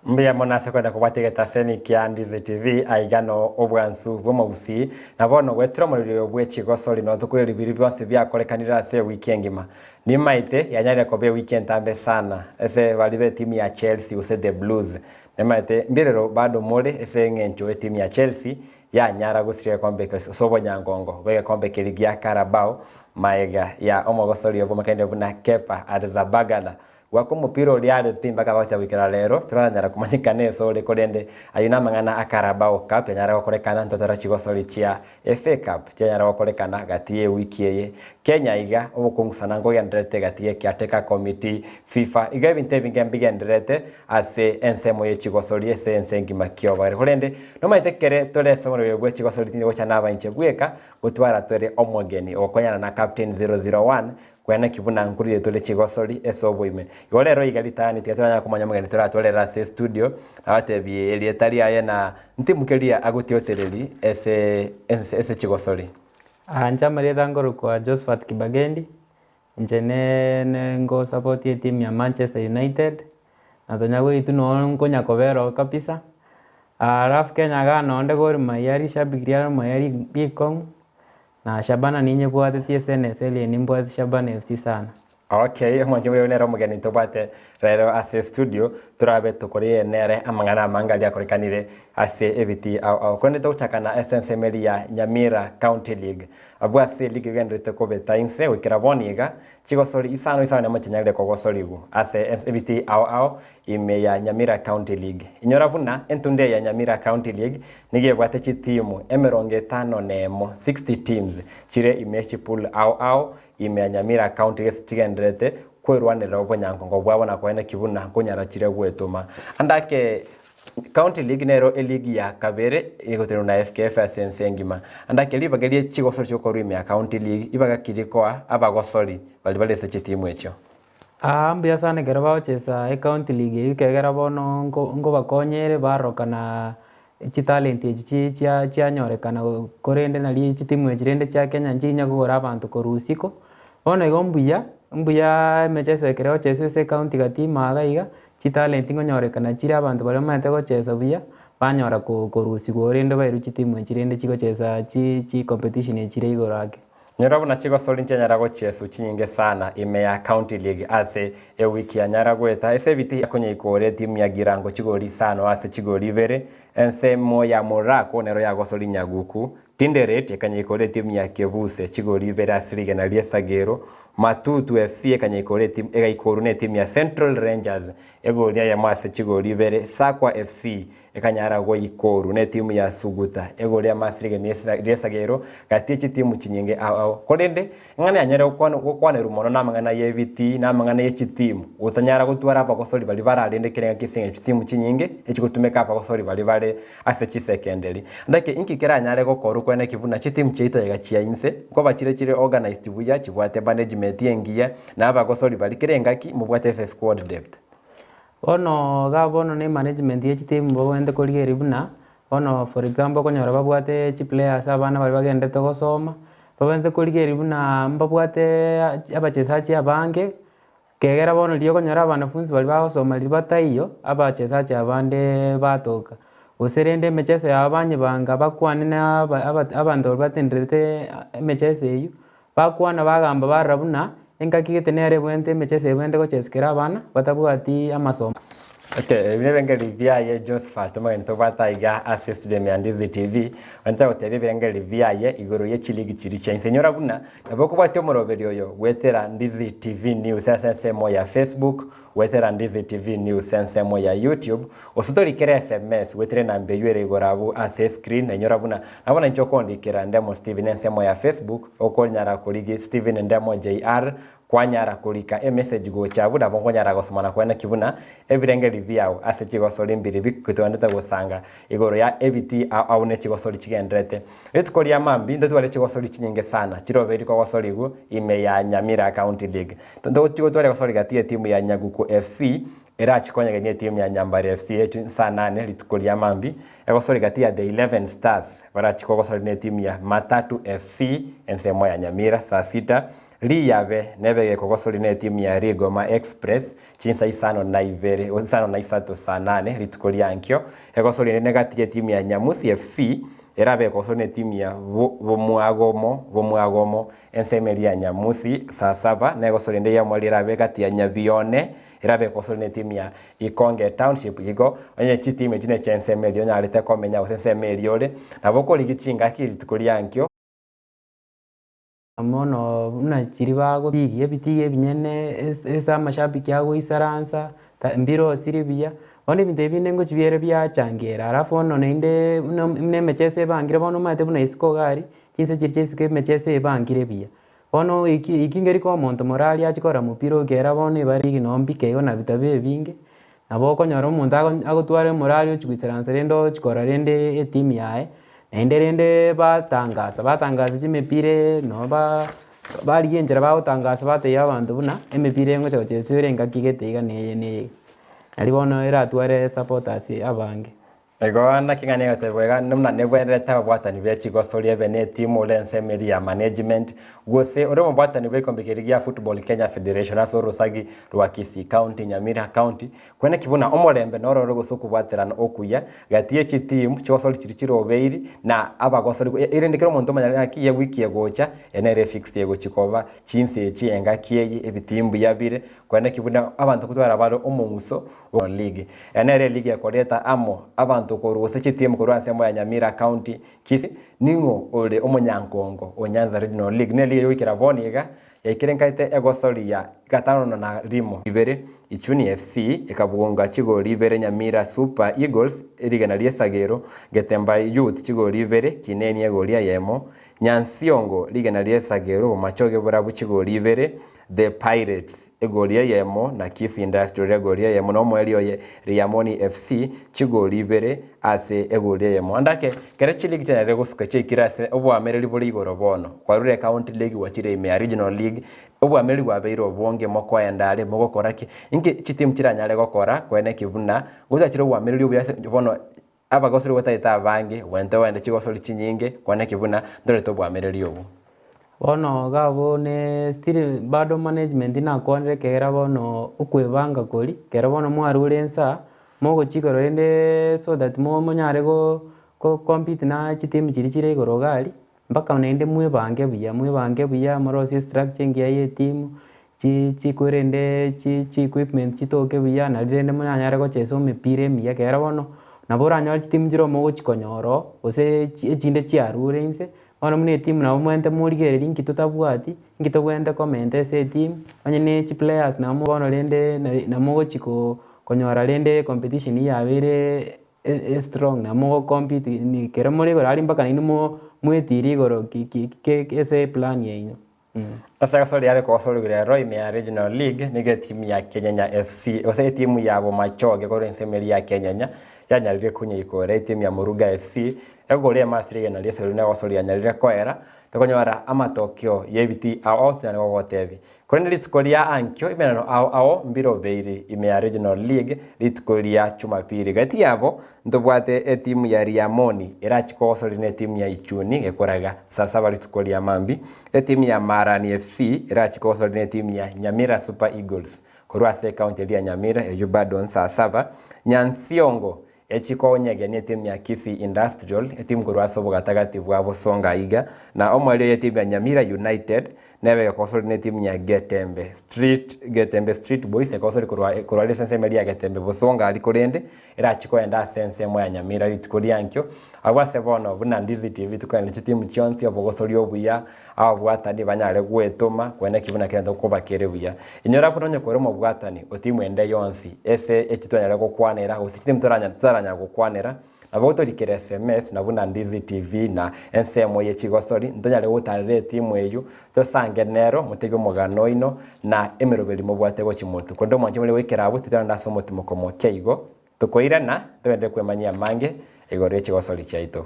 Mbuya mono ase kwenda kobwatia egetaseni kia Ndizi TV aiga no obwansu bw'omogusii na bono goetera omorero oyo bwe chigosori no tokore ribiri bionsi biakorekanire ase ewiki engima. Nimaete yanyarire koba ewiki entambe sana ase baria b'etimu ya Chelsea gose the Blues. Nimaete mbirero bado more ase eng'encho etimu ya Chelsea yanyara gosiria egekombe eke ase obonyangongo bw'egekombe keria gia Carabao maega ya omogosori obo omokendi buna Kepa Arrizabalaga Goaka omopira oria are pi mpaka gocha goikera rero, toranyara komanyekana ase ore, korende ayio namang'ana a Carabao Cup yanyare gokorekana, ntotore chigosori chia FA Cup chianyare gokorekana gati y'ewiki eye. Kenya iga obokong'usana nkogendererete gati ye Caretaker Committee, FIFA, iga ebinto ebinge mbigendererete ase ensemo ye chigosori ase ense engima kiobogere. Korende nomanyete kere tore ase omorero bwe chigosori tindi gocha nabainche bweka, gotwara tore omogeni ogokonyana na Captain 001 Kweneki buna nkorire tore chigosori ase oboime. Igo rero iga ritang'ani tiga toranyare komanya omogeni toratwarere ase estudio, abatebie erieta riaye na ntimukeria agotiotereri ase ense ase chigosori. Inche amarieta nkorokwa Josphat Kibagendi, inche ne ne ngosapotia etimu ya Manchester United, na tonya goitwa noo nkonya kobera oo kabisa, alafu Kenya igaa nonde Gor Mahia rishabiki ria Gor Mahia rikong'u. Na Shabana ninyebwatetie ase NSL eye nimbwate Shabana FC sana. Okay, omwancho oyo nere omogeni tobwate rero ase estudio, torabe tokorire nere amang'ana amange aria akorekanire ase ebitii ao ao. Korende togochaka na ase ensemo eria ya Nyamira County League. Abwo ase eligi egendererete kobeta inse goikera bono iga, chigosori isano isano nemo chinyarire kogosorigwa ase ebitii ao ao ime ya Nyamira County League. Inyora buna entunda eye ya Nyamira County League nigo ebwate chitimu emerongo etano nemo, 60 teams, chire ime ye chipool ao ao ime ya Nyamira County gese chigendererete kwerwanerera obonyankongo bwabo na koeneki buna nkonyara chire gwetoma. Ande ake County League nero eligi ya kabere egotenenwa na FKF ase ense engima. Ande ake ribaga rie chigosori chigokorwa ime ya County League ibaga ki rikoa abagosori baria bare ase chitimu echio. Aa mbuya sana ekero bagochesa ecounty league eywo ekiagera bono nko nkobakonyere barorokana chitalent echi chi chia chianyorekana korende nari chitimu echi rende chia Kenya nchinya kogora abanto korwa isiko. Bono igo mbuya, mbuyaaa emecheso ekero egocheswa ase ecounty gati ime iga iga, chitalent nkonyorekana chire abanto baria bamaete gochesa buya, banyora ko korusiwa rende bairwe chitimu echi rende chigochesa chi chicompetition echi chire igoro ake. Nyora buna chigosori nchianyara gochiesu chinyinge sana ime ya County League ase ewiki yanyara goeta ase ebiti yakonyaikore etimu ya Girango chigori isano ase chigori ibere, ensemo ya Murako nero yagosori Nyaguku, Tinderet ekanyaikora etimu ya Kebuse chigori ibere ase rigena ri'Esagero, Matutu FC ekanyaikora etimu egaikorwa netimu ya Central Rangers egori eyemo ase chigori ibere, Sakwa FC Ekanyara goikorwa netimu ya Suguta egori y'amasi rigena ri'esagero gati ye chitimu chinyinge ao ao. Korende eng'ana yanyare gokwanerwa mono namang'ana y'ebitii na amang'ana ye chitimu, gotanyara gotwara abagosori baria bararende kera engaki ase eng'encho chitimu chinyinge echigotumeka abagosori baria bare ase chisekenderi. Ndake inki keranyare gokorwa kweneki buna chitimu chiaito iga chia inse nkoba chire chire organised buya chibwate management engiya na abagosori baria kera engaki mobwate ase squad depth. Bono iga bono na emanagement ye chitimu babwenerete korigereria buna, bono for example okonyora babwate chiplayers abana baria bagenderete gosoma, babwenerete korigereria buna mbabwateee abachesaji abange, ekegera bono riria okonyora abanafunzi baria bagosoma riria bataiyo, abachesaji abande batoka. Gose rende emecheso yabo banyebanga bakwane na aba aba abanto baria batenderete emecheso eywo, Bakwana bagamba barora buna engaki gete nere ebwenerete emechieso ebwenerete gochesukera abana batabwati amasomo. Okay, ebi nebirengererio biaye Josephat omogeni tobwate aiga ase estudio ime ya Ndizi TV, onye tagotebia ebirengererio biaye igoro ye chiligi chiria chia inse. Inyora buna nabo okobwatia omoroberi oyo goetera Ndizi TV News ase ensemo ya Facebook, goetera Ndizi TV News ensemo ya YouTube, gose torikere SMS goetera enamba eywo ere igoro abwo ase escreen, na inyora buna nabo nainche okondikera Ndemo Steven ensemo ya Facebook, okonyara korigia Steven Ndemo JR, kwanyara korika emessage gocha abwo nabo nkonyara gosoma na koenekia buna ebirengererio biao ase chigosori mbiri bikotwendete gosanga igoro ya ebitii ao ao ne chigosori chigendererete. Rituko ria mambia ntotware chigosori chinyinge sana chirobeiri kogosorigwa ime ya Nyamira County League. Tontogochi gotwara egosori gati yetimu ya Nyaguku FC erachi konyegenia etimu ya Nyambari FC echu saa nane rituko ria mambia. Egosori gati ya The Eleven Stars barachi kogosori na etimu ya Matatu FC ensemo ya Nyamira saa sita. Riyabe nebe gekogosori netimu ya Rigoma Express chinsa isano na ibere gose isano na isato saa nane rituko ria ankio. Egosori ende negati yetimu ya Nyamusi FC erabe ekogosori netimu ya Bomwagomo Bomwagomo ensemo eria ya Nyamusi saa saba na egosori ende y'omorero erabe egati ya Nyabione erabe ekogosori netimu ya Ikonge Township igo onye chitimu echio nechi ensemo eria onyarete komenya gose ensemo eria ore nabo okorigia chingaki rituko ria ankio. Mono buna chiria bagotigia ebitiga ebinyene ase amashabiki agoisaransa, mbirosiri buya, bono ebinto ebi binde ngochi biere biachangera alafu bono naende buna buna emechieso ebangire bono omanyete buna isiko iga aria, chinse chiria chia isiko emechieso ebangire buya. Bono eki eki nkeri koa omonto morali achie korora mopira okera bono ebare ligi noo mbike igo na bitabu ebinge, nabo okonyora omonto agotwara emorali ochia goisaransa rende ochia korora rende etimu yaye, naende rende batangasa, batangasa chimepira noo ba barigia enchera bagotangasa batebia abanto buna, emepira engocha gocheswa ere engaki gete iga na eye na eye iga. Nario bono eratware supporters abange. Igo naki ng'a negotebwa iga buna nebwenerete ababwatani be chigosori ebe ne etimu ore ensemo eria ya management, gose ore omobwatani bw'egekombe keria gia Football Kenya Federation ase orosagi rwa Kisii County, Nyamira County, Kwene ki buna omorembe nororo gose okobwaterana okuya gati ye chitimu chigosori chiria chirobeiri na abagosori erinde kera omonto omanyane ng'aki ye wiki egocha eye nere efixed egochi koba chinsa echi engaki eye ebitimu mbuya bire kwene ki buna abanto kotwara bare omong'uso o league. Eye nere eligi ekoreta amo abanto korwa gose chitimu korwa ensemo ya Nyamira County, Kisii ning'o ore omonyankongo o Nyanza Regional League ne eligi eye goikera bono iga Yaikire nkaete egosori ya gatano na rimo. Ibere, Ichuni FC ekabunga chigori ibere Nyamira Super Eagles rigena ri'esagero, Getemba Youth chigori ibere, Kineni egori eyemo, Nyansiongo rigena ri'esagero, Bomachoge Borabu chigori ibere, The Pirates egori eyemo na Kisii Industrial egori eyemo na omoerio oye Riamoni FC chigori ibere ase egori eyemo. Ande ake, kere chiligi chianyarire gosuka chiaikire ase oboamereri bore igoro bono, kwarure County League gwachire ime ya Regional League, oboamereri bwabeire obonge, mokoenda are, mogokora ki? Inki chitimu chiranyare gokora koene ki buna gochachire oboamereri obuya ase bono abagosori gotaete abange, gwente ogende chigosori chinyinge, koene ki buna ntorete oboamereri obwo. Bono iga abwo ne still bado management nakwanire ekegera bono okwebanga koria, ekero bono mwarure nsa, mogochia igoro rende so that monyare go go compete na chitimu chiria chire igoro iga aria, mpaka naende mwebange buya, mwebange buya morosie estructure engiya ya etimu, chi chikwerende chi chi equipment chitoke buya nari rende monyanyare gochesa emepira emiya ekero bono, nabo oranyore chitimu chire omogochi konyora oo, gose echinde chiarure inse, Bono buna etimu nabo mobwenerete morigererie inki totabwati, inki tobwenerete komenta ase etimu, onye ne chiplayers nabo bono rende nari namogochi ko konyora rende competition yabeire estrong nabo mogo compete ni ekero more igoro aria mpaka nainwe mo mwetire igoro ki ki ke ase eplan yaino. Ase egosori yare kogosorigwa rero ime ya Regional League nigo etimu ya Kenyenya FC gose etimu ya Bomachoge korwa ensemo eria ya Kenyenya yanyarire konyeikora etimu ya Moruga FC egori emasi rigena ri'eseru na egosori yanyarire koera tokonyora amatokeo y'ebitii ao ao tonyare gogotebia. Korende rituko ria ankio emenano ao ao mbirobeiri ime ya Regional League rituko ria Chumapiri. Gati yabo ntobwate etimu ya Riamoni erachi kogosoria netimu ya Ichuni gekoraga saa saba rituko ria mambia. Etimu ya Marani FC erachi kogosoria netimu ya Nyamira Super Eagles korwa ase ekaunti eria ya Nyamira eyio bado nsaa saba. Nyansiongo Echi konyegia netimu ya Kisii Industrial, etimu korwa ase obogatagati bwa Bosongo aiga, na omoerio y'etimu ya Nyamira United nebe egekosori netimu ya Getembe Street, Getembe Street Boys ekosori korwa korwa ase ensemo eria ya Getembe Bosongo aria korende erachi koenda ase ensemo ya Nyamira rituko ria nkio. Abwo ase bono buna Ndizi TV tokoenda chitimu chionsi obogosori obuya, ababwatani banyare gwetoma kwene ki buna kegento koba kere buya. Inyora buna onye kore omobwatani o timu ende yonsi ase echi twanyare gokwanera gose chitimu toranya totaranyara gokwanera, nabo otorikere sms na buna Ndizi TV na ensemo ye chigosori ntonyare gotarera etimu eywo tosange nero motebie omogano oino na emeroberi mobwate gochia motwe. Korende omwancho more goikera abwo titorenda ase omotimoko moke igo, tokoirana togenderere kwemanyia amange igoro ye chigosori chiaito.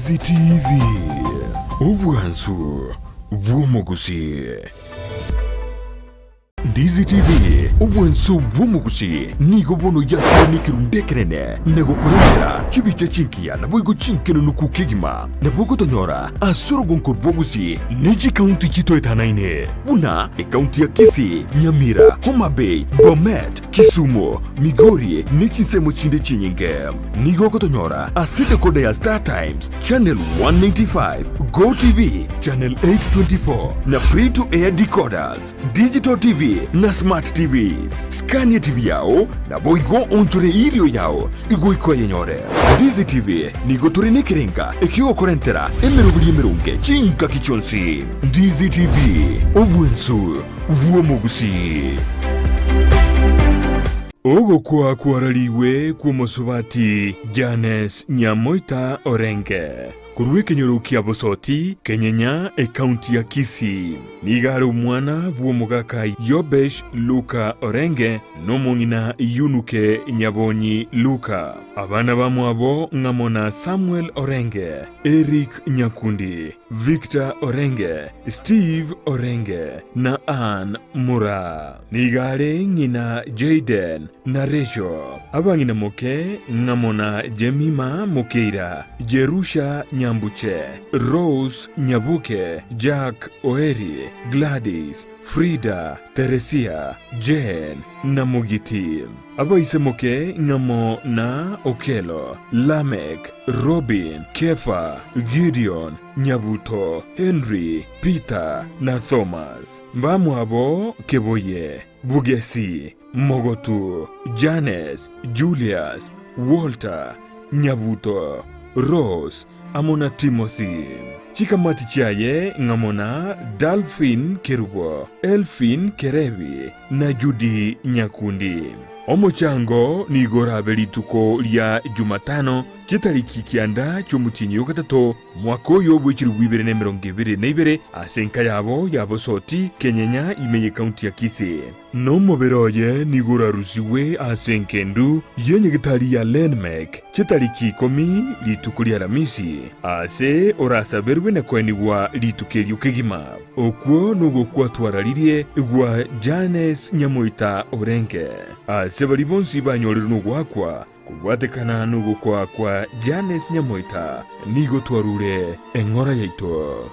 Ndizi TV, obwansu bw'omogusii. Ndizi TV, obwansu bw'omogusii, nigo bono yakire nekerundu ekenene na gokorentera chibicha chingiya naboigo chinkenenuku kegima. Nabo ogotonyora ase orogonko rw'Ogusii ne chikaunti chitoetanaine buna ekaunti ya Kisii, Nyamira, Homa Bay, Bomet, Kisumu, Migori ne chinsemo chinde chinyinge. Nigo ogotonyora ase decoder ya Star Times, Channel 195, Go TV, Channel 824 na Free to Air decoders, Digital TV na Smart TVs. Skania TV yao naboigo onchore irio yao igoika oyenyore. Ndizi TV nigo tore nekerenga ekiogokorentera emeroberi emeronge chingaki chionsi. Ndizi TV, obwensu bw'omogusii. Ogokwa kwararigwe kw'omosubati Janes Nyamoita Orenge korwa ekenyoro kia Bosoti, Kenyenya, ekaunti ya Kisii. Nigo are omwana bw'omogaka Yobesh Luka Orenge na omong'ina Yunuke Nyabonyi Luka. Abana bamwabo ng'amo na Samuel Orenge, Eric Nyakundi, Victor Orenge, Steve Orenge na Ann Mura. Nigo are ng'ina Jayden na Rachel. Abang'ina moke ng'amo na Jemima Mokeira, Jerusha Nyambuche, Rose Nyabuke, Jack Oeri, Gladys, Frida, Teresia, Jane na Mogiti. Abaise moke ng'amo na Okello, Lameck, Robin, Kefa, Gideon, Nyabuto, Henry, Peter na Thomas. Mbamwabo Keboye, Bugesi, Mogotu, Janes, Julius, Walter, Nyabuto, Rose, amo na Timothy. Chikamati chiaye ng'amo na Dalphine Kerubo, Elphine Kerebi, na Judy Nyakundi. Omochango nigo orabe rituko ria Jumatano, chitariki kianda chi'omotienyi o gatato, mwaka oyo bw'echilifu ibere na emerongo ebere na ibere, ase enka yabo ya Bosoti, Kenyenya, ime y'ekaunti ya Kisii. Na omobere oye nigo orarusigwe ase engendu y'enyagetari ya Lenmek chitariki ikomi rituko ri'Alamisi, aase orasaberwe na koenigwa rituko erio kegima. Okwo nogokwatwararirie gwa Janes Nyamoita Orenge. Ase baria bonsi banyorire nogoakwa kobwatekana nogokwa kwa Janes Nyamoita, nigo twarure eng'ora yaito.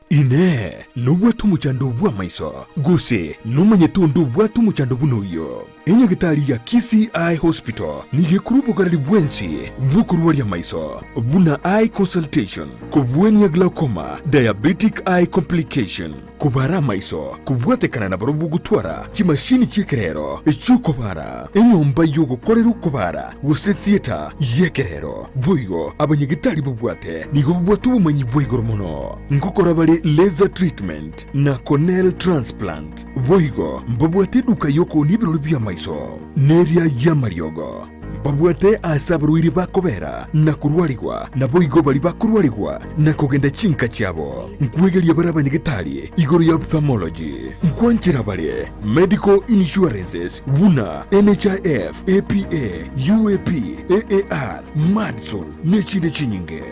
Inee! Nobwate omochando bw'amaiso? Gose nomanyete onde obwate omochando buna oyio? Enyagetari ya Kisii Eye Hospital nigo ekorwa obogareri bwensi bw'okorwaria amaiso, buna eye consultation, kobwania glaucoma, diabetic eye complication, kobara amaiso, kobwatekana na barobwo gotwara chimashini chi'ekerero chi'okobara, enyomba y'ogokorera okobara gose theatre y'ekerero. Boigo abanyagetari babwate nigo babwate obomanyi bwa igoro mono ngokora bare laser treatment na corneal transplant. Boigo mbabwate eduka y'okoonia ebirori bi'amaiso, neria y'amariogo. Mbabwate aase abarwaire bakobera na korwarigwa, naboigo baria bakorwarigwa na kogenda chinka chiabo. Nkwegeria bare abanyagetari igoro ya ophthalmology. Nkwanchera bare medical insurances buna NHIF, APA, UAP, AAR, Madison, nechinde chinyinge.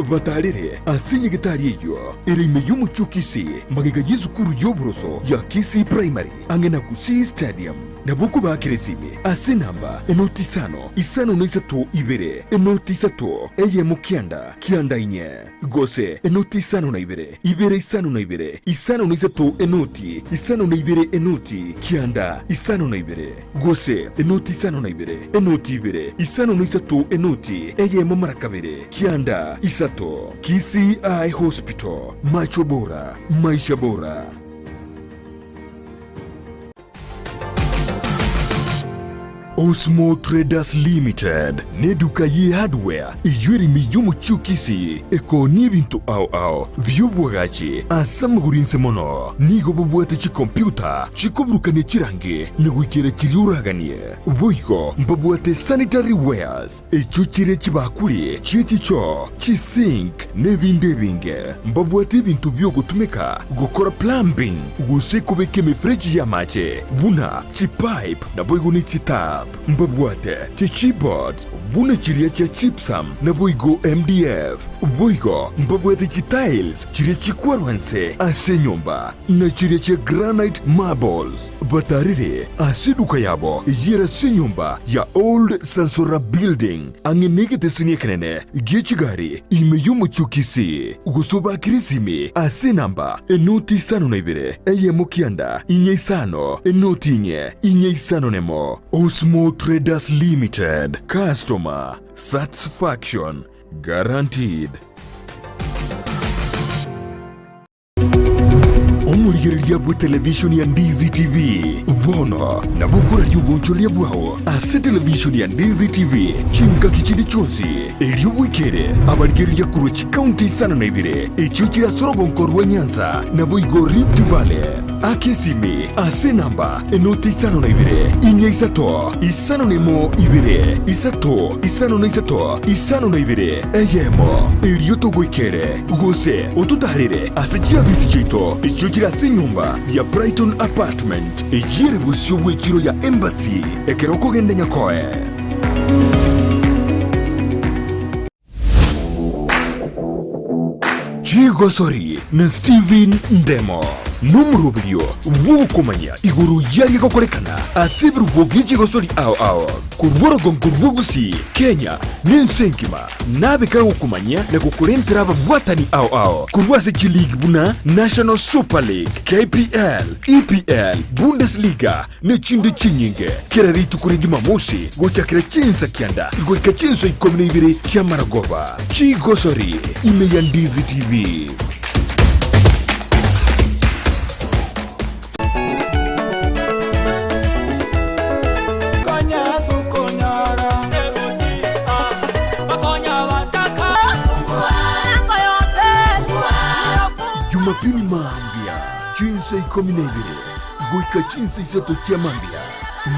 Batarere ase nyagetari eyio ere ime y'omochie o Kisii, magega y'esukuru y'oboroso ya Kisii Primary, ang'e na Gusii Stadium. Nabo okobaakera esimi ase enamba enoti isano, isano na isato ibere, enoti isato, eyemo kianda, kianda inye, gose enoti isano na ibere, ibere isano na ibere, isano na isato enoti, isano na ibere enoti, kianda, isano na ibere. Gose enoti isano na ibere, enoti ibere, isano na isato enoti eyemo mara kabere, kianda isato. Kisii Eye Hospital, macho bora, maisha bora. Osmo Traders Limited neduka ye hardware eyio ere ime y'omochie o Kisii ekoonia ebinto ao ao bi'obwagachi ase amagoro inse mono. Nigo babwate chikompiuta chikoburukania chirangi na goikera chiria oraganie. Boigo mbabwate sanitary wares echio chire chibakuri chie chichoo, chisink na ebinde ebinge. Mbabwate ebinto biogotumeka gokora plumbing gose kobeka emefereji y'amache buna chipipe naboigo ne chitap. Mbabwate chichipboards buna chiria chia gypsum naboigo MDF. Boigo mbabwate chitiles chiria chikwarwa nse ase enyomba, na chiria chia granite marbles. Batarire ase eduka yabo eyere ase enyomba ya Old Sansora Building, ang'e negeteseni ekenene gie chigari ime y'omochie o Kisii. Gose obakere esimi ase enamba enoti isano na ibere, eyemo kianda, inye isano, enoti inye, inye isano nemo. Osmo Traders Limited, Customer Satisfaction Guaranteed. Omorigereria bw'etelevishoni ya Ndizi TV bono nabo okoraria obonchoreria bwao ase televishoni ya Ndizi TV chingaki chinde chionsi, erio bwekere abarigereria korwa chikaunti isano na ibere echio chire ase orogonko rwa Nyanza naboigo Rift Valley. Aka esimi ase enamba enoti isano na ibere, inya isato, isano na emo ibere, isato, isano na isato, isano na ibere, eyemo, erio togoikere, gose ototaarere ase chiabisi chiaito echio chire ase enyomba ya Brighton Apartment, eyio ere bosio bw'echiro ya Embassy, ekero okogenda Nyakoe. Chigosori na Stephen Ndemo nomoroberio bw'ogokomanya igoro y'aria gokorekana ase ebirubo bie chigosori ao ao korwa orogongo rwa Gusii, Kenya na ense engima. Nabe kagokomanyia na gokorentera ababwatani ao ao korwa ase chileague buna National Super League, KPL, EPL, Bundesliga ne chinde chinyinge. Kera rituko ria Jumamosi gochakera chinsa kianda goika chinsa ikomi na ibere chi'amaragoba. Chigosori ime ya Ndizi TV. Jumapili mambia chinsa ikomi na ibere goika chinsa isato chia mambia,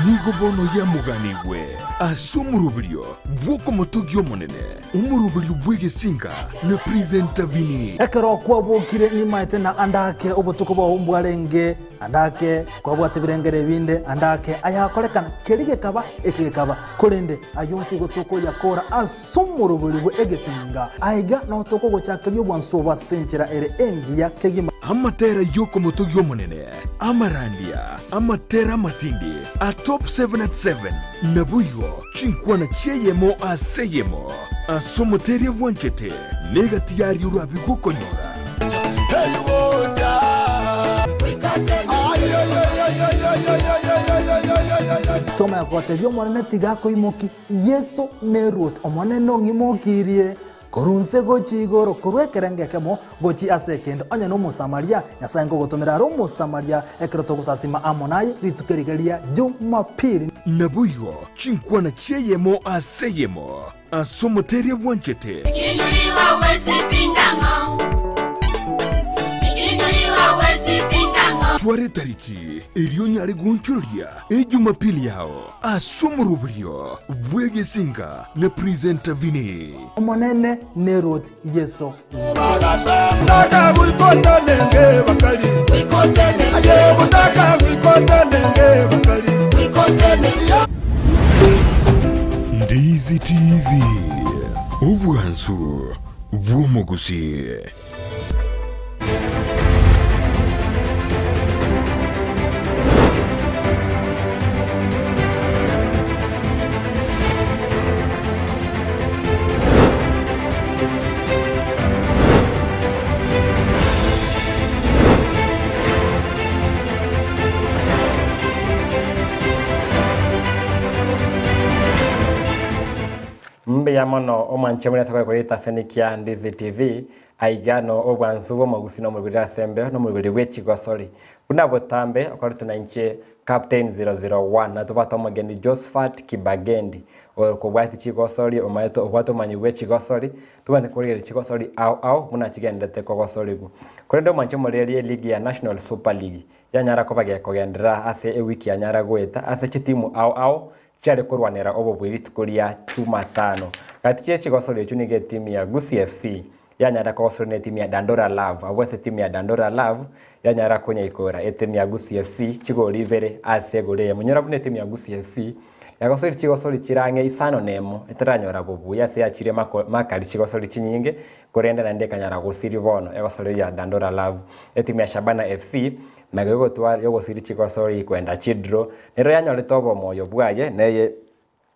nigo bono yamoganigwe ase omoroberio bw'okomotogia Omonene, omoroberio bw'egesinka na Presenter Vinny. Ekero kwabokire nimaete na ande ake obotuko bwao mbwarenge, ande ake kwabwate ebirengero ebinde, ande ake ayakorekana, keria gekaba, eke gekaba. Korende ayio onsi igo tokoyakora ase omorobori bwe egesinga. Aiga nao tokogochakeria obwansu obo ase enchera ere engiya kegima. Amatera y'okomotogia Omonene, amarandia, amatera amatindi a Top 7 at 7, naboigo chinkwana chi'eyemo ase eyemo ase omoteria bwanchete, negati yaria orabe gokonyora. Tomanya gotebia Omonene tiga akoimokie, Yeso neruoti, Omonene ong'imokirie korwa inse gochia igoro, korwa ekerengo ekemo gochia ase ekende. Onye n'Omosamaria, Nyasae nkogotomera are Omosamaria ekero togosasima amo naye rituko eriga ria Jumapili. Naboigo chinkwana chi'eyemo ase eyemo ase omoteria bwanchete. Twara etariki erio onyare goonchoreria Ejumapili yao ase omoroberio bw'egesinka na Presenter Vinny. Omonene neruoti Yeso. Ndizi TV, obwansu bw'omogusii. Mbuya mono omwanche buna ase kore etaseni kia Ndizi TV, aiga no obwansu bw'omogusi na omorweri ase embeo na omorweri bwe chigosori. Buna botambe okoretwe na inche Captain 001 na tobwate omogeni Josphat Kibagendi oyo okobwatia chigosori omaete obwate obomanyi bwe chigosori tobwenerete korigereria chigosori ao ao buna chigendererete kogosorigwa. Korende omwanche omoreri eligi ya National Super League yanyara koba gekogenderera ase ewiki yanyara goeta ase chitimu ao ao Chiare korwanera obobui rituko ria Chumatano. Gati chie chigosori echio nigo etimu ya Gusii FC yanyara kogosorwa netimu ya Dandora Love. Abwo ase etimu ya Dandora Love yanyara konyaikora etimu ya Gusii FC chigori ibere ase egori eyemo. Nyora buna etimu ya Gusii FC Yagosori chigosori chire ang'e isano nemo, etaranyora bobuya ase yachire mako makari chigosori chinyinge, korende naende ekanyara gosiria bono egosori ya Dandora Love. Etimu ya Shabana FC magega yogotwara yogosiria chigosori kwenda chidraw, nero yanyorete obomoyo bwaye neye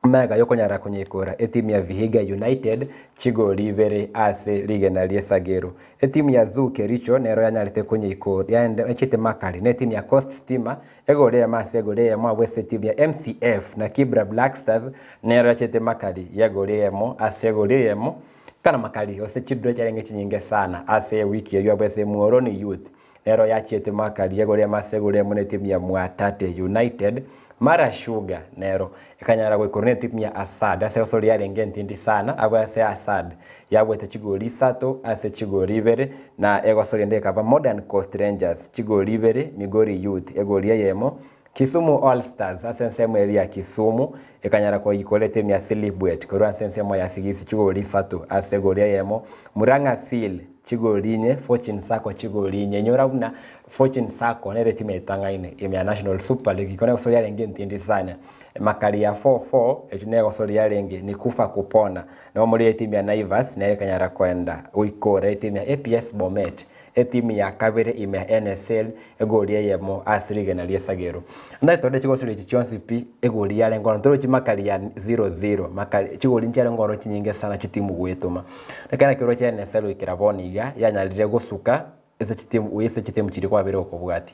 Magega yokonyara konyekora etimu ya Vihiga United chigoli ibere ase rigena ri'esagero. Etimu ya Zoo Kericho nero yanyarete konyeikora yaende echete makari na etimu ya Coast Stima egoli eyemo ase egoli eyemo abwo ase etimu ya MCF na Kibra Black Stars nero yachete makari y'egoli eyemo ase egoli eyemo kana makari gose chiduro chiarenge chinyinge sana ase ewiki eyio abwo ase Muhoroni Youth Nero yachiete makari egori amase egori emo netimu ya Mwatate United, Mara Sugar nero ekanyara goikorwa netimu ya Asad ase egosori yarenge entindi sana abwo ase Asad yabwate chigori isato ase chigori ibere na egosori ende ekaba Modern Coast Rangers chigori ibere Migori Youth egori eyemo Kisumu All Stars ase ensemo eria ya Kisumu ekanyara koyikora etimu ya Silibwet korwa ase ensemo ya Sigisi chigori isato ase egori eyemo, Murang'a Seal chigori inye, Fortune Sacco chigori inye. Inyora buna Fortune Sacco nere etimu etang'aine ime ya National Super League igo negosori yarenge entindi sana. Makari ya 4-4 echio negosori yarenge ni kufa kupona. Nabo muri etimu ya Naivas nere ekanyara koenda goikora etimu ya APS Bomet Etimu ya kabere ime ya NSL egori eyemo ase rigena ri'esagero. Naye tore chigosori echi chionsi pi egori yarenge ororo torochi makari ya 0-0 makari chigori nchiarenge ororo chinyinge sana chitimu goetoma. Ekero nakio oroche NSL goikera bono iga yanyarire gosuka ase chitimu ase chitimu chiria kwabere gokobwatia.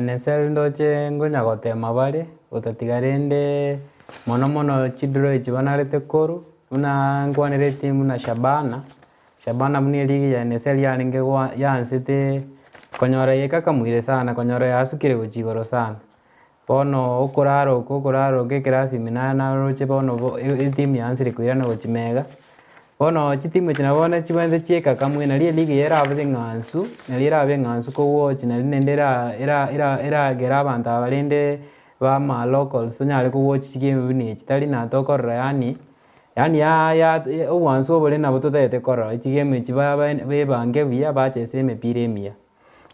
NSL ndoche ngonya gotema bare, gotatiga rende mono mono chidraw echi banarete korwa, buna nkwanere etimu buna Shabana, Shabana buna erigi ya NSL yarenge goa yaansete konyora yekakamoire sana konyora yasukire gochia igoro sana. Bono okorara oko okorara oko ekerasi ime naye naroche bono bo etimu yaansire koirana gochia mega. Bono chitimu echi nabo bono chibwenerete chiekakamue nari eligi eye erabe eng'ansu, nari erabe eng'ansu kowatch nari naende era era era eragere abanto aba rende ba ama locals tonyare kowatch chigame buna echi tari na tokorora yaani. Yaani ya ya obwansu obore nabo totagete korora, chigame echi ba bebange buya bachese emepira emiya.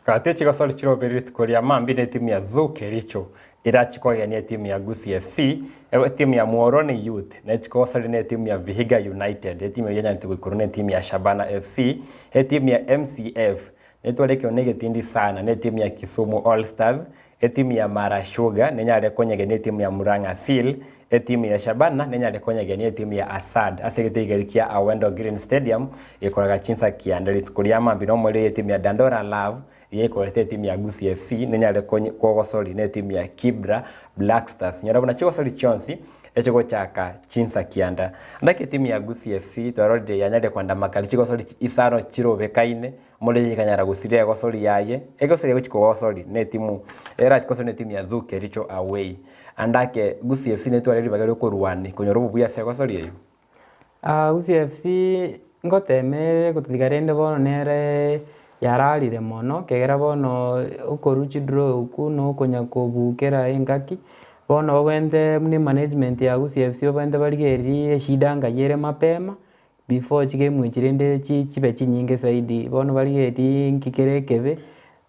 Gati chigosori chirobere rituko ria mambia na etimu ya Zoo Kericho erachie kogenia etimu ya Gusii FC, etimu ya Muhoroni Youth nechi kogosori na etimu ya Vihiga United, etimu eyio yanyarete goikorwa na etimu ya Shabana FC, etimu ya MCF netware ekero na egetindi sana na etimu ya Kisumu All Stars, Etimu ya Mara Sugar nenyare konyegenia etimu ya Murang'a Seal, etimu ya Shabana nenyare konyegenia etimu ya Asad ase egetigeri kia Awendo Green Stadium gekoraga chinsa kianda rituko ria mambia nomorero etimu ya Dandora Love yekorete etimu ya Gusii FC nenyare kogosori na etimu ya Kibra Black Stars. Nyora buna chigosori chionsi echigochaka chinsa kianda. Ndaki etimu ya Gusii FC twarorire yanyarire kwenda makari chigosori isano chirobekaine Omorwoti akanyara gosiria egosori yaye, egosori egochia kogosori netimu erache kosori netimu ya Zoo Kericho away. Ande ake Gusii FC netware ribaga riokorwania konyora obobuya ase egosori eyio. Gusii FC ngotema ere gotiga rende bono nere yararire mono ekiagera bono okorwa chidraw okwo na okonya kobukera engaki, bono babwenerete buna emanagement ya Gusii FC babwenerete barigererie eshida ngai ere mapema. Before chigame echi rende chibe chinyinge zaidi, bono barigetie nki kere ekebe,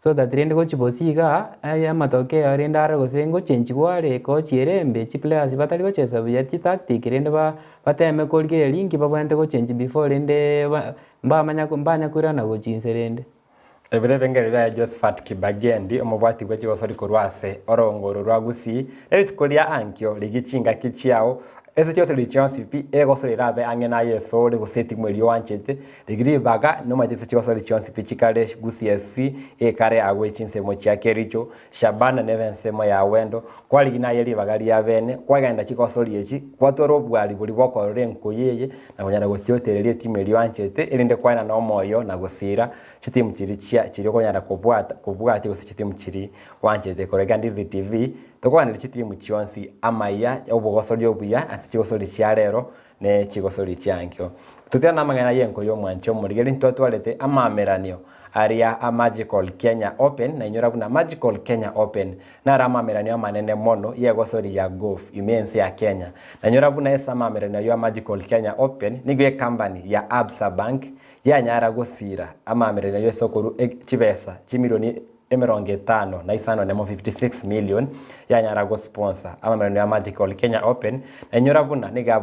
so that rende gochia bosie igaa, aye amatokeo aywo rende are gose ngochenchigwa are coach ere embe, chiplayers batari gochesa buya chitactic rende ba bateme korigereria nki babwenerete gochengi before rende ba mbamanya mbanya koirana gochia inse rende. Ebiro ebengeri biaye Josephat Kibagendi, omobwati bwe chigosori korwa ase orongo oro rwa Gusii, nerituko ria ankio rigia chingaki chiao ase chigosori chionsi pi egosori erabe ang'e naye esore gose etimu eria oanchete, rigia ribaga nomanyete ase chigosori chionsi pi chikare Gusii FC ekare agwo chinsemo chia Kericho, Shabana nebe ensemo ya Awendo, kwarigia naye ribaga ria bene, kwagenda chigosori echi, kwatwara obwari boria bokorora enkoyo eye, na konyara gotiotereria etimu eria oanchete, erinde kwaenana omoyo na gosira chitimu chiria chia chiria okonyara kobwata kobwatia gose chitimu chiria oanchete. Korwa iga Ndizi TV, tokogania chitimu chionsi amaya, obogosori obuya ase chigosori chia rero ne chigosori chiankio. Totiana namang'ana y'enko y'omwanchi omorigeri ntwatwarete amaameranio aria a Magical Kenya Open na inyora buna Magical Kenya Open naro amaameranio amanene mono y'egosori ya golf ime ense ya Kenya. Na inyora buna ase amaameranio ayio a Magical Kenya Open nigo ecompany ya Absa Bank yanyara gosira amaameranio ayio ase okorwa chibesa chimilioni. emerongo etano na isano nemo, 56 million, yanyara gosponsor amamerano ya Magical Kenya Open, na inyora buna nigo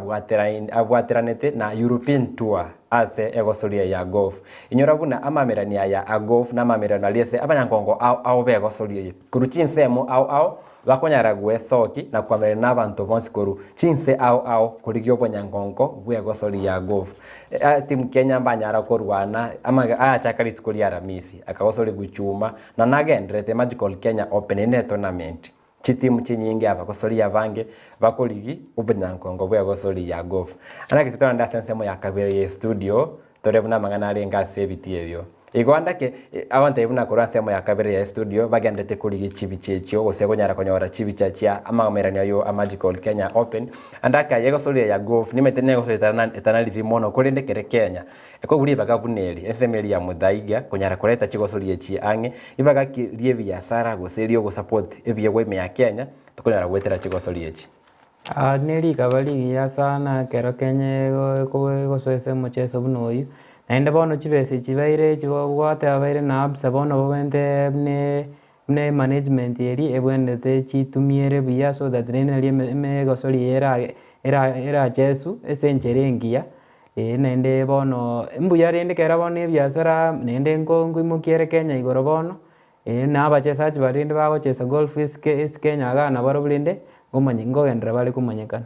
abwateranete na European Tour ase egosoria ya golf. Inyora buna amamerani aya a golf namamerano aria ase abanyankongo ao ao begosoria eye korwa chinsemo ao ao bakonyara gwesoki na koamererania nabanto bonsi korwa chinse ao ao korigia obonyankongo bw'egosori ya golf. Team Kenya mbanyara korwana ayachaka rituko ria Aramisi akagosorigwa chuma na nagenderete Magical Kenya Open eye ne tournament. Chitimu chinyinge abagosori abange bakorigi obonyankongo bw'egosori ya golf. Naki titorande ase ensemo ya kabere ye studio tore buna amang'ana arenge ase ebitii ebio. Igo andake abanto buna korwa ensemo ya kabere ya estudio bagenderete korigia chibicha echio gose konyara konyora chibicha chia amaomerani ayio a Magical Kenya Open. Andake aye egosori eye ya golf nimanyete negosori etanariri mono korende kere Kenya ekoigwa ribaga buna eri ensemo eria ya Muthaiga konyara koreta chigosori echi ang'e ribaga ki riebiasara gose riogosupport ebiegwa ime ya Kenya tokonyara goetera chigosori echi. Aa nerikaba rigiya sana ekero Kenya egosoa ase omocheso buna oyio, naende bono chibesa echi baire echi gwateba baire na absa bono babwente buna buna emanagement eria ebwenerete chitumie buya so that rende nari emegosori eye era eracheswe ase enchera engiya, eh naende bono mbuya rende ekero bono ebiasara naende nko nkoimokia ere Kenya igoro bono. Ee, na abachesachi baria rende bagochesa golf isike isike enyaga nabarobwo rende ngomanye nkogenderera bare komanyekana.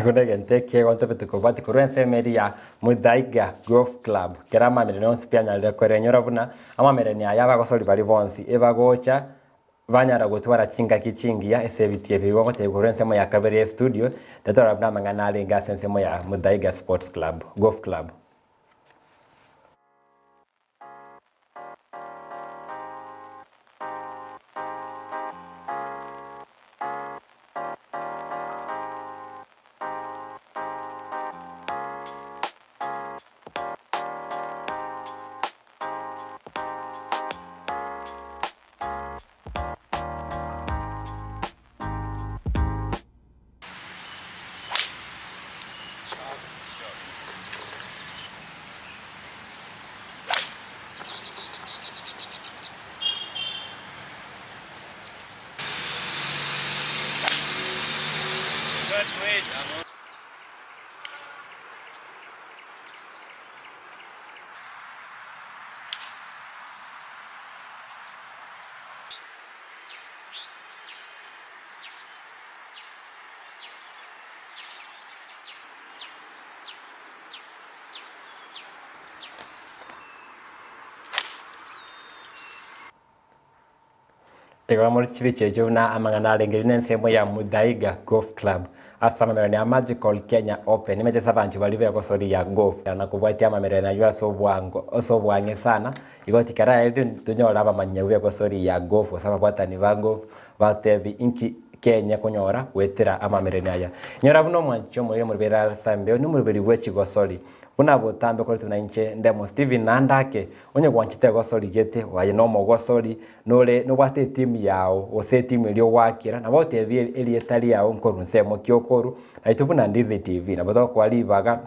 Buna egento ekiegwa ntobete kobwatia korwa ensemo eria ya Muthaiga Golf Club, kera amamerani onsi pi anyarire korenyora buna amamerani aya abagosori baria bonsi ebagocha banyara gotwara chingaki chingiya ase ebitii ebi. Igo ngotebia korwa ensemo ya kabere ya estudio, tetorora buna amang'ana arenge ase ensemo ya Muthaiga Sports Club, Golf Club. Igo more chibicha echio buna amang'ana arenge buna ensemo ya Muthaiga Golf Club ase amamererano ya Magical Kenya Open nimanyete ase abanto baria begosoria golf na kobwatia amamererano ayio ase obwango ase obwang'e sana igo tikaraerio tonyore abamanyia begosoria golf gose ababwatani ba golf Batebi, Inki kenya konyora goetera amamererania aya? Nyora buna omwanchi omoyio omoruberi ase embeo nomoruberi bwe chigosori, buna botambe okoretwe na inche Ndemo Stephen naende ake, onye gwanchete egosori gete, aye nomogosori, nore nobwate etimu yao, gose etimu eria ogoakera, nabo otebie erieta riao nkorwa nsemo ki okorwa, naintwe buna Ndizi TV nabo togokoa ribaga.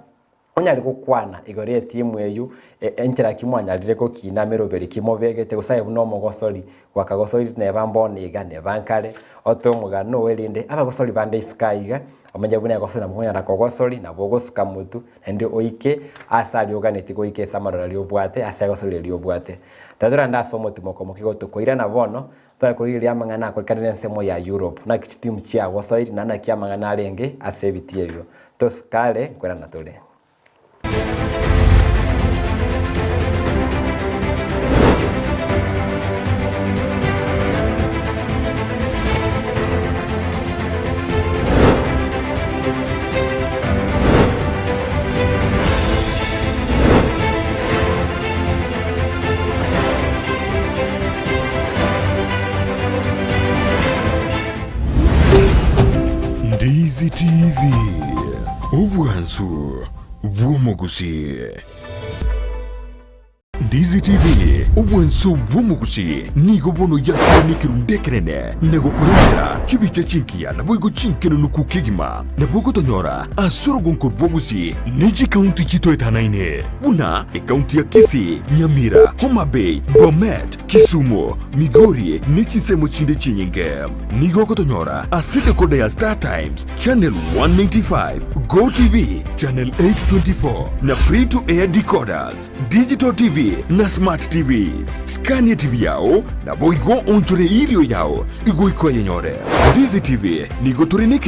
Onyare gokwana igoro y'etimu eyio, enchera ki mwanyarire gokina meroberi ki mobegete, gose aye buna omogosori gwakagosorire neba mbono iga, neba nkare, otoe omogano oo erinde abagosori bande isiko aiga, bamanye buna egosori nabo okonyara kogosori, nabo ogosuka motwe, naende oike ase aria oganetie goika ase amaroro aria obwate, ase egosori eria obwate. Tatorande ase omotimoko omoke igo tokoirana bono, Tore korigereria amang'ana akorekanire ensemo ya Europe, naki chitimu chiagosoire na naki amang'ana arenge ase ebitii ebio. Tosuke are nkoirana tore. Ndizi TV, obwansu bw'omogusii. Ndizi TV, obwanso bw'omogusi, nigo bono yakire nekerundu ekenene na gokorentera chibicha chingiya naboigo chinkenenuku kegima. Nabo ogotonyora ase orogonko rw'obogusi ne chikaunti chitoetanaine buna ekaunti ya Kisii, Nyamira, Homa Bay, Bomet, Kisumu, Migori ne chinsemo chinde chinyinge. Nigo ogotonyora ase decoder ya Star Times, Channel 195, Go TV, Channel 824 na Free to Air decoders, Digital TV na Smart TVs. Scan TV yao naboigo onchore irio yao igoika oyenyore. Ndizi TV nigo tore nekere.